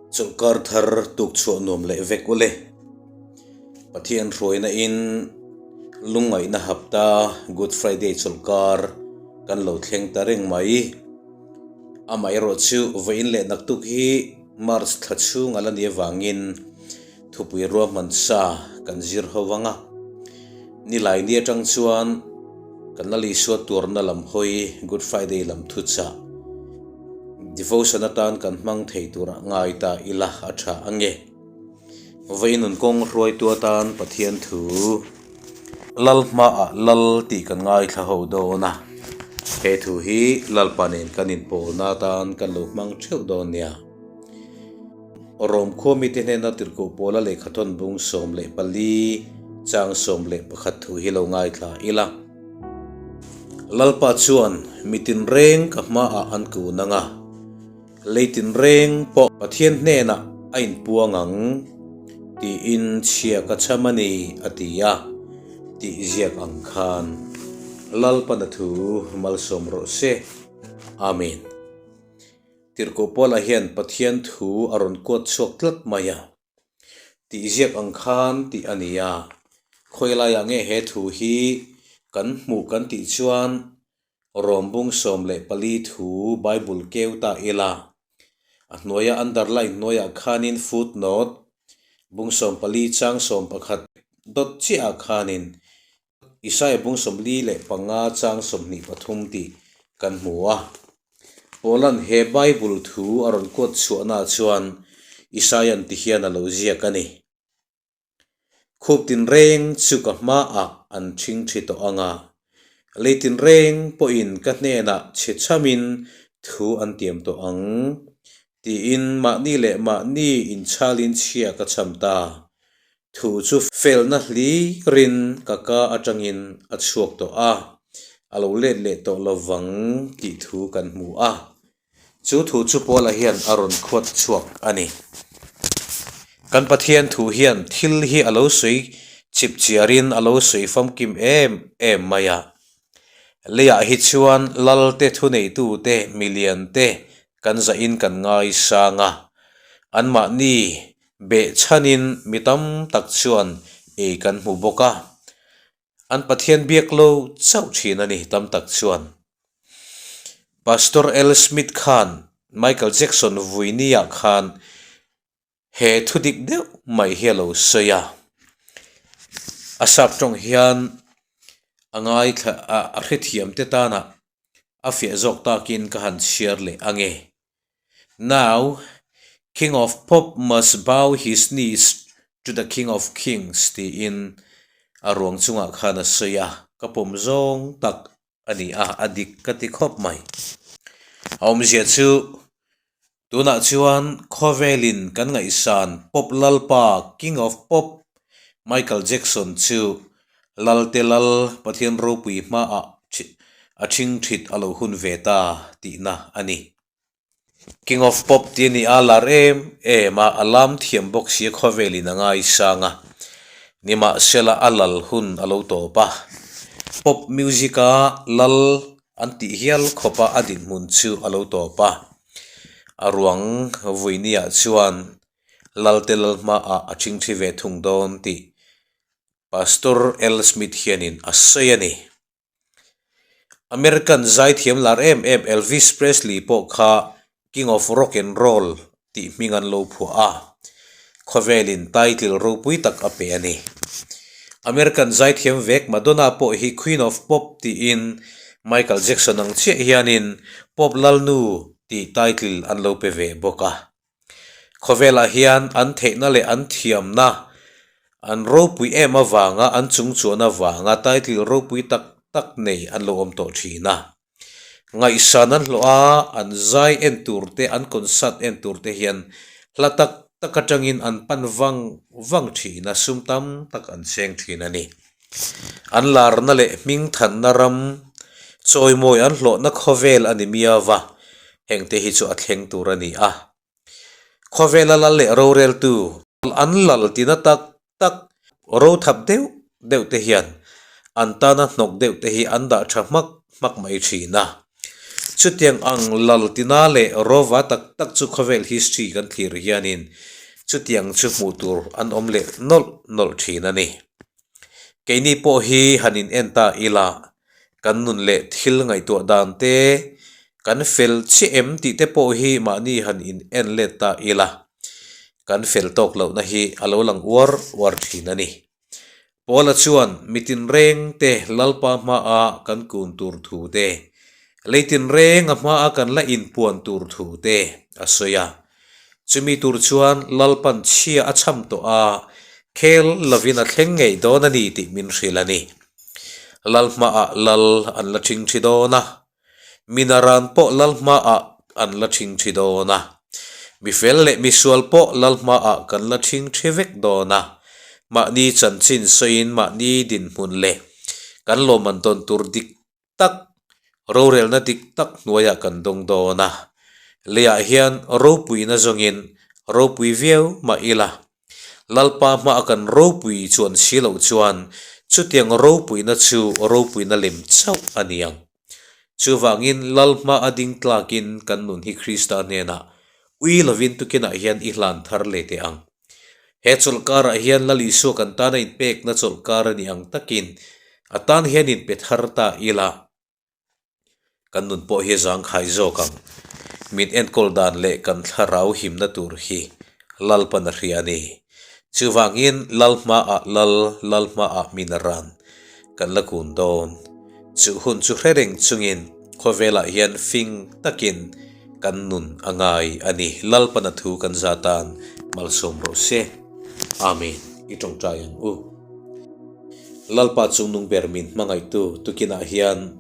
Chawlhkar thar tuk chhuah nuam leh vek ule. Pathian hruaina in lungngaihna hapta Good Friday chawlhkar kan lo thleng ta reng mai. Amaherawh chu vawiin leh naktuk hi March thla chhung a la ni avangin thupui ruahman sa kan zir ho vang a. Nilai ni atang chuan kan la Isua tuarna lam hawi Good Friday lam thuchah devotion atan kan hmang thei turah ngai ta ila a tha ange. Vawiin nun kawng hruaitu atan Pathian thu Lal hmaah Lal tih kan ngaithla ho dawn a, he thu hi Lalpa nen kan inpawlna atan kan lo hmang theuh dawn nia. Rom khua mite hnena tirhkoh pawla lehkhathawn bung 14 chang 11 thu hi lo ngaithla ila. Lalpa chuan mi tinreng ka hmaah an kun ang a, lei tinreng pawh Pathian hnenah a inpuang ang tiin chhia ka chham a ni a ti a, tih ziak ang khan Lalpana thu malsawm rawh se. Amen. Tirhkoh Paula hian Pathian thu a rawn kuat chhuak tlat mai a, tih ziak ang khan tih a ni a. Khawi laiah nge he thu hi kan hmuh kan tih chuan Rom bung 14 thu Bible keu ta ila, a hnuaia underline hnuaiah khanin footnote bung 14 chang 11 dawt chiahah khanin Isaiah bung 45 chang 23 tih kan hmu a. Paula'n he Bible thu a rawn kuat chhuahnaah chuan Isaia'n ti hian a lo ziak a ni. Khup tinreng chu ka hmaah an ṭhing ṭhi tawh ang a, lei tinreng pawhin ka hnenah chhe chhamin thu an tiam tawh ang, tiin mahni leh mahni inchhalin chhia ka chham ta. Thu chu felna hlirin ka ka atangin a chhuak tawh a, a lo let leh tawh lovang tih thu kan hmu a. Chu thu chu Paula hian a rawn khuat chhuak a ni. Kan Pathian thu hian thil hi a lo sawi chip chiarin a lo sawi famkim em em mai a. Leiah hi chuan Lalte thuneitute miliante kan zahin kan ngaisang a, anmahni Behchhanin mi tam tak chuan ei kan hmu bawk a, an Pathian biak lo chauh thin a ni tam tak chuan. Pastor L. Smith khan Michael Jackson vuiniah khan he thu dik deuh mai hi a lo sawi a, a sap tawng hian a ngaithla a hrethiam te tana a fiah zawk takin ka han chhiar leh ange. Now, King of Pop must bow his knees to the King of Kings tiin a ruang chungah khan a sawi a, ka pawm zawng tak a ni a, a dik ka ti khawp mai. A awmzia chu tunah chuan khawvelin kan ngaihsan Pop Lalpa, King of Pop, Michael Jackson chu Lalte Lal Pathian ropui hmaah a ṭhingṭhit a lo hun ve ta tihna a ni. King of Pop tih a ni a, lar em em a, a lam thiam bawk si a khawvelin a ngaisang a, nimahsela a lal hun a lo tawp a, pop music a lal an tih hial khawpa a dinhmun chu a lo tawp a, a ruang vuiniah chuan Lalte lal hmaah a ṭhingṭhi ve thung dawn tih Pastor L. Smith hianin a sawi a ni. American zaithiam lar em em Elvis Presley pawh kha King of Rock and Roll tih hming an lo phuah a, khawvelin title ropui tak a pe a ni. American zaithiam vek Madonna pawh hi Queen of Pop tiin Michael Jackson ang chiah hianin Pop Lalnu tih title an lo pe ve bawk a. Khawvelah hian an theihna leh an thiamna an ropui em avanga an chungchuan avanga title ropui tak tak nei an lo awm tawh thin a. Ngaihsan an hlawh a, an zai en tur te, an concert en tur te hian hla tak tak atangin an pan vang vang thin a, sum tam tak an cheng thin a ni. An larna leh hmingthanna ram chawimawi an hlawhna khawvel a ni miau va, hengte hi chu a thleng tur a ni a. Khawvela lal leh roreltu an lal tina tak tak rothap deuh deuh te hian an tana hnawk deuh te hi an dah tha hmak hmak mai thin a. Chutiang ang lal tina leh rawva tak tak chu khawvel history kan thlir hianin chutiang chu hmuh tur an awm leh nawlh nawlh thin a ni. Keini pawh hi han in en ta ila kan nun leh thil ngaihtuah dan te kan fel chiah em tih te pawh hi mahni han in en let ta ila kan fel tawk lohna hi a lo lang uar uar thin a ni. Paula chuan mi tinreng te Lalpa hmaa kan kun tur thu te, lei tinreng a hmaa kan la inpuan tur thu te a sawi a. Chumi tur chuan Lalpan chhia a cham tawh a, khel lovin a thleng ngei dawn a ni tih min hrilh a ni. Lal hmaah lal an la ṭhing ṭhi dawn a, Minaran pawh lal hmaah an la ṭhing ṭhi dawn a, mi fel leh misual pawh lal hmaah kan la ṭhing ṭhi vek dawn a, mahni chanchin sawiin mahni dinhmun leh kan lawmman tawn tur dik tak, rorelna dik tak hnuaiah kan dawng dawn a. Leiah hian ropuina zawngin ropui viau mah ila, Lalpa hmaa kan ropui chuan si loh chuan chutiang ropuina chu ropuina lem chauh a ni ang. Chuvangin Lal hma a ding tlakin kan nun hi Krista hnenah ui lovin tukinah hian i hlan thar leh teh ang. He chawlhkarah hian Lal Isua kan tana inpekna chawlhkar a nih ang takin a tan hian inpe thar ta ila. Kan nun pawh hi zangkhai zawk ang. Min enkawl dan leh kan thlarau himna tur hi Lalpan a hria a ni. Chuvangin Lal hmaah Lal, Lal hmaah min a ran. Kan la kun dawn. Chu hun chu hre reng chungin khawvelah hian fing takin kan nun a ngai a ni. Lalpan a thu kan za tan malsawm rawh se. Amen. I tawngtai ang u. Lalpa chungnung ber min hmangaihtu tukinah hian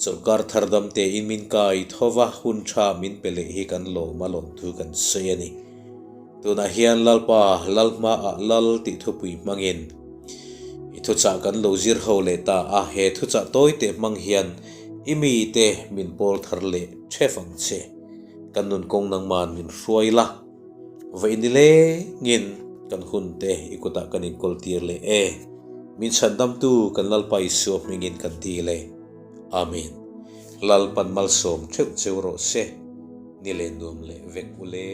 chawlhkar thar dam tein min kai tho va, hun tha min pe leh hi kan lawm a lawmthu kan sawi a ni. Tunah hian Lalpa Lal hmaah Lal tih thupui hmangin i thuchah kan lo zir ho leh ta a, he thuchah tawi teh hmang hian i mite min pawl thar leh thef ang che. Kan nun kawng nangman min hruai la. Vawi nilengin kan hun te i kutah kan inkawl tir leh e. Min chhandamtu kan Lalpa Isua hmingin kan dil e. Amen. Lalpan malsawm theuh cheu rawh se. Ni leh nuam leh vek u le.